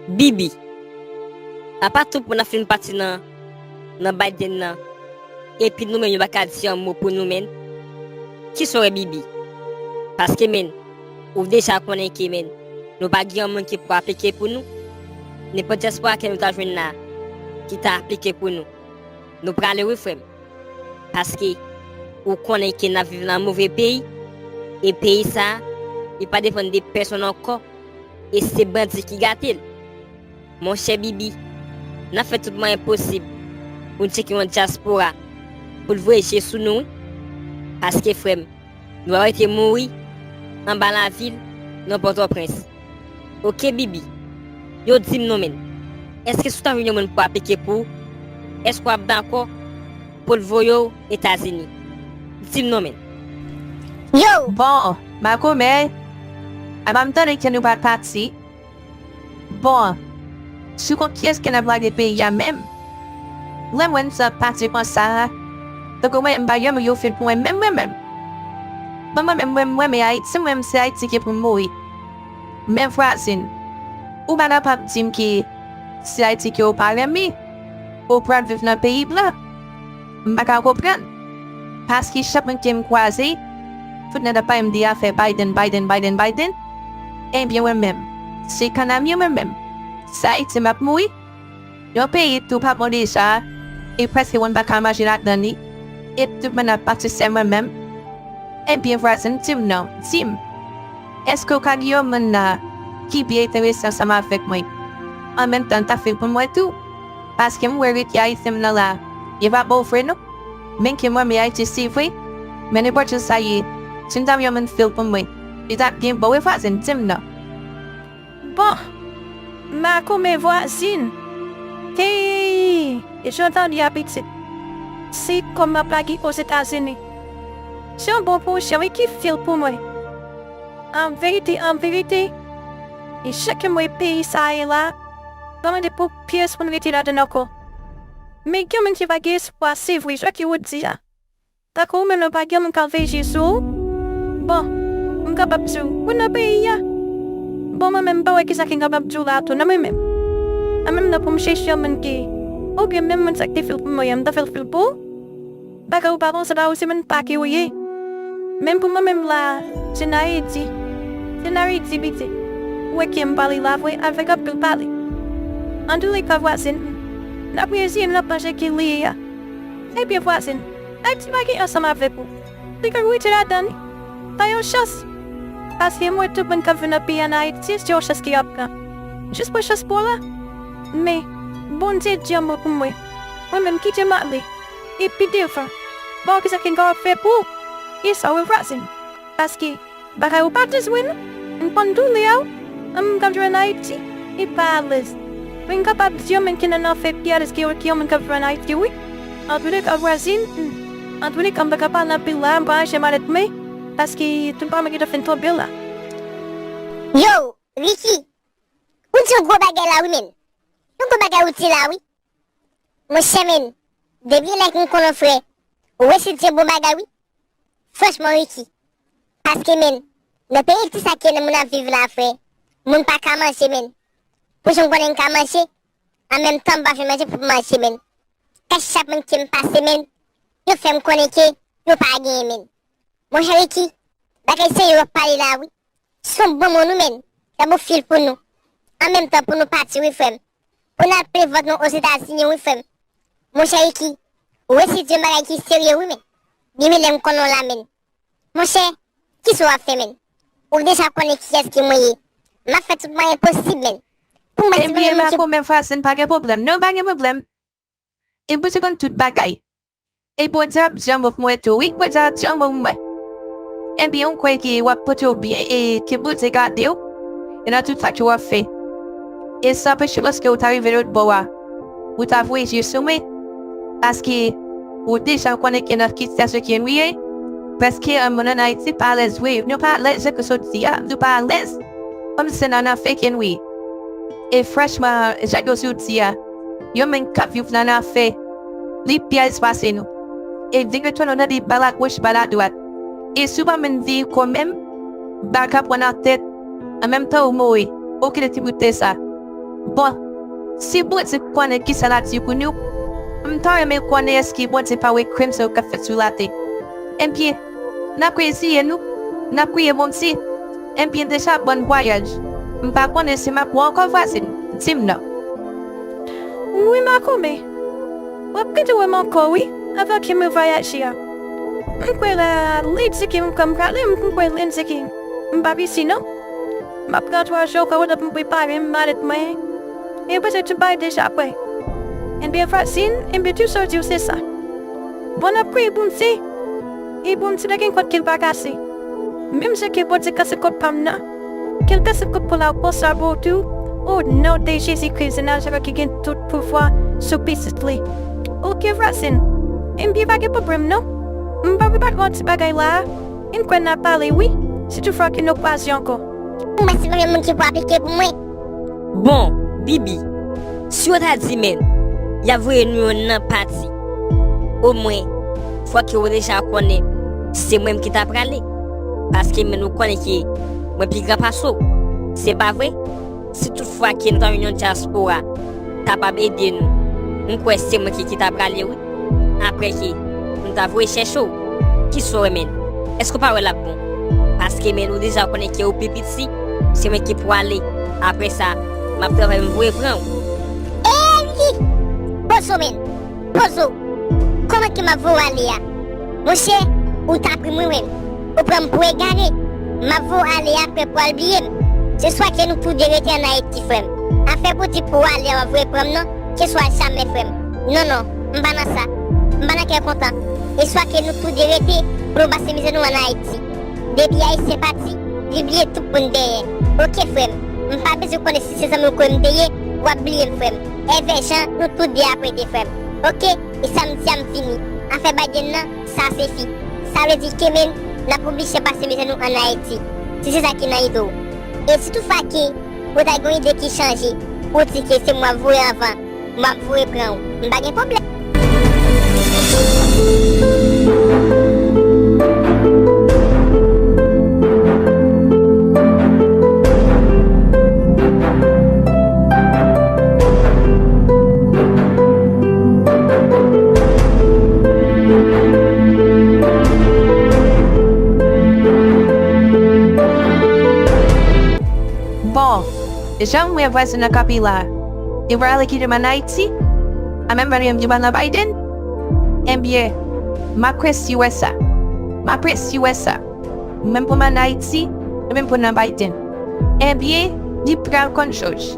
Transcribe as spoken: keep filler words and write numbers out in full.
Bibi, apa tout moun ap fin pati nan, nan Biden nan, epi nou menm yo pa ka di yon mo pou nou menm? Kisa w wè, Bibi? Paske, menn, ou deja konnen ke, menn, nou pa gen yon moun ki pou aplike pou nou. Nenpòt dyaspora ke nou ta jwenn la, ki ta aplike pou nou, nou prale wi, frè m. Paske ou konnen ke n ap viv nan move peyi, e peyi sa a, li pa depann de pèsonn ankò, e se bandi ki gate l. Monchè Bibi, n ap fè tout mwayen posib pou n tcheke yon dyaspora pou l voye je sou nou wi. Paske, frè m, nou pa rete mouri anba lavil nan Pòtoprens. Oke, Bibi, yo di m non, menn. Èske si w ta jwenn yon moun pou aplike pou ou, èske w ap dakò pou l voye w Etazini? Di m non, menn. Yo! Bon, makomè, a m tande ke nou pral pati. Bon, sou kont kiyès ke n ap lage peyi a menm? Lè m wè n sa pati konsa, tankou mwen, m pa janm ouvri yon fil pou mwen menm, mwen menm. Bon, mwen menm, mwen, mwen, men Ayiti, mwen, se Ayiti ki pou m mouri. Men vwazin, ou pa kapab di m ke se Ayiti ke ou pa renmen, ou pral viv nan peyi blan. M pa ka konprann. Paske chak moun ke m kwaze, tout nèg ap pale m de afè Biden, Biden, Biden, Biden. Ebyen, mwen menm, se kanamye mwen menm. Se Ayiti m ap mouri. Yon peyi tou pa bon deja, e prèske moun pa ka manje ladan li, e tout moun ap pati sèl mwen menm. Ebyen, vwazin, di m non, di m. Èske w ka gen yon moun la ki byen enterese ansanm avèk mwen? An menm tan, l ta fè l pou mwen tou. Paske m wè rete Ayisyen m nan la, yo pa bon vre non. Men ke mwen, men Ayiti, se vre. Men nenpòt jan sa ye, si m ta gen yon moun fè l pou mwen, li t ap byen bon wi, vwazin, di m non. Bon, makomè vwazin. Hey, jan w tande a pitit. Se kòb m ap lage Ozetazini. Se yon bon pwojè wi ki fè l pou mwen. An verite, an verite, e jan ke m wè peyi sa a ye la, m pa mande pou pyès moun rete ladan l ankò. Men gen moun ki pa gen espwa, se vre, jan ke w di a. Tankou ou menm, lè w pa gen moun k ap veye je sou ou, bon, m kapab di w, ou nan peyi a. Bon, mwen menm, m pa wè kisa ki m kapab di w la tou, nan mwen menm. An menm tan pou m chèche yon moun ki, oubyen menm moun sa k te fè l pou mwen an, m ta fè l fè l pou ou. Bagay ou pa panse la, ou se moun pa ke ou ye. Menm pou mwen menm la, se Nayiti. Se Nayiti, piti. Ou wè ke m pale la vre, avèk anpil pale. Antouleka, vwazin, n ap reziye n nan panje ke li ye a. Ebyen, vwazin, Ayiti pa gen ansanm avèk ou. Li ka rete ladan li. Bay yon chans. Paske m wè tout moun k ap vin nan peyi an Ayiti, se yon chans ke y ap pran. Jis pran chans pa w la. Men, Bondye di yon mo pou mwen. Mwen menm, kite m ale. Epi devan, m pa wè kisa ke m kapab fè pou ou. E sa, wi, vwazin. Paske, bagay ou pa di vre non. M konn doulè a w. Yon moun k ap jwenn Ayiti, li pa alèz. Men m kapab di yon moun ki nan afè pi alèz ke, ke yon moun k ap jwenn Ayiti, wi. Antouleka, vwazin, hmm. Antouleka, m pa ka pale anpil la, m pa rache malèt mwen, paske tout pa mwen ki ta fin tonbe la. Yo, Ricky, ou di yon gwo bagay la, wi, menn. Yon gwo bagay ou di la, wi. Monchè, menn, depi lè ke m konnen w, frè, ou resi di yon bon bagay, wi. Franchman, Ricky. Paske, menn, nan peyi ti sa ke moun ap viv la, frè, moun pa ka manje, menn. Pou jan m konnen m ka manje, an menm tan m pa jwenn manje pou m manje, menn. Kay chak moun ke m pase, menn, yo fè m konnen ke yo pa genyen, menn. Monchè Ricky, bagay serye w ap pale la, wi. Se yon bon moun, wi, menn. Fè bon fil pou nou. An menm tan pou nou pati, wi, frè m. Pou n al plen vant nou Ozetazini, wi, frè m. Monchè Ricky, ou resi di yon bagay ki serye, wi, menn. Depi lè m konnen w la, menn. Monchè, kisa w ap fè, menn? Ou deja konnen kiyès ke mwen ye. M ap fè tout mwayen posib, menn. Pou mwen, si mwen menm ki... Ebyen, makomè vwazin, pa gen pwoblèm. Non, pa gen pwoblèm. E m pou te konn tout bagay. E Bondye ap di yon mo pou mwen tou, wi, Bondye ap di yon mo pou mwen. Ebyen, ou kwè ke w ap pote w byen e ke Bondye gade w, e nan tout sa ke w ap fè. E sa anpeche w lòske w ta rive lòt bò a, ou ta voye je sou mwen. Paske ou deja konnen ke nan ki sitiyasyon ke m ye, prèske yon moun ann Ayiti pa alèz vre. Nou pa alèz, jan ke w di a, nou pa alèz. Kòmsi nan afè ke nou ye. E franchman, jan ke w di a, yon moun k ap viv nan afè, li pi alèz pase nou. E direktè nou nan di bal agoch, bal adwat. E si w pa menm di kanmenm, bal ka pran nan tèt, an menm tan ou mouri, ou kite ti bout tè sa. Bon, si Bondye konnen kisa l ap di pou nou, m ta renmen konnen èske Bondye pa wè krim sa yo k ap fèt sou latè. Ebyen, n ap reziye nou, n ap priye Bondye. Ebyen, deja, bòn vwayaj. M pa konnen si m ap wè w ankò, vwazen. Di m non. Wi, makomen. W ap gentan wè m ankò, wi, avan ke mwen vwayaje a. M kwè la, li di ke m kwè m prale, m kwè li di ke m p ap isi non. M ap pran twa jou ankò pou m prepare m, malèt mwen. E m panse tout bagay deja prè. Ebyen, vwazen, ebyen, tou sa w di w se sa. Bon, n ap priye Bondye. E Bondye pa gen kòd ke l pa kase. Menm jan ke Bondye kase kòd pa m nan, ke l kase kòd pou la konsa pou ou tou. O non de Jezi Kris de Nazarèt ki gen tout pouvwa sou pitit li. Oke, vwazen. Ebyen, pa gen pwoblèm non. M pa vle pa yon ti bagay la a. M kwè n ap pale, wi, si toutfwa ke nou kwaze ankò. Mwen se premye moun ki pou aplike pou mwen. Bon, Bibi, si yo ta di men, y ap voye nou yon nan pati. Omwen, fòk yo deja konnen se mwen ki ta prale. Paske men nou konnen ke mwen pi gran pase w. Se pa vre? Si toutfwa ke nou ta jwenn yon dyaspora kapab ede nou, m kwè se mwen ki, ki ta prale, wi. Apre ke m ta voye chèche w, kisa w renmen? Èske w pa wè l ap bon? Paske men nou deja konnen ke ou pi piti, se mwen ki pou ale. Apre sa, m ap travay, m voye pran w. Eli! Pozo, men! Pozo! Kòman ke m ap voye w ale a? Monchè, ou ta pri mwen, wi. Ou pran m pou egare. M ap voye w ale apre pou w al bliye m. Se swa ke nou tou de rete ann Ayiti, frè m. Afè pou di pou w ale a, w ap voye pran m, non. Keswa jamè, frè m. Non, non, m pa nan sa. M pa nan kè kontan. E swa ke nou tou de rete pou nou pase mizè nou ann Ayiti. Depi Ayisyen pati, li bliye tout moun dèyè. Oke, frè m. M pa bezwen konnen si se zanmi w ke m te ye, w ap bliye m, frè m. Èvè jan, nou tou de ap rete, frè m. Oke? E samdi a m fini. Afè Biden nan, sa se fi. Sa vle di ke men, n ap oblije pase mizè nou ann Ayiti. Si se sa ki nan ide w. E si toutfwa ke ou ta gen yon ide ki chanje, ou di ke se mwen w ap voye anvan, m ap voye pran w. M pa gen pwoblèm. Bon, jan m wè vwazen nan kanpe la, li prale kite m ann Ayiti, an menm jan li menm li pa nan Biden, ebyen, m ap resi wè sa. M ap resi wè sa. Menm pou m ann Ayiti, menm pou nan Biden. Ebyen, li pral konn jòj.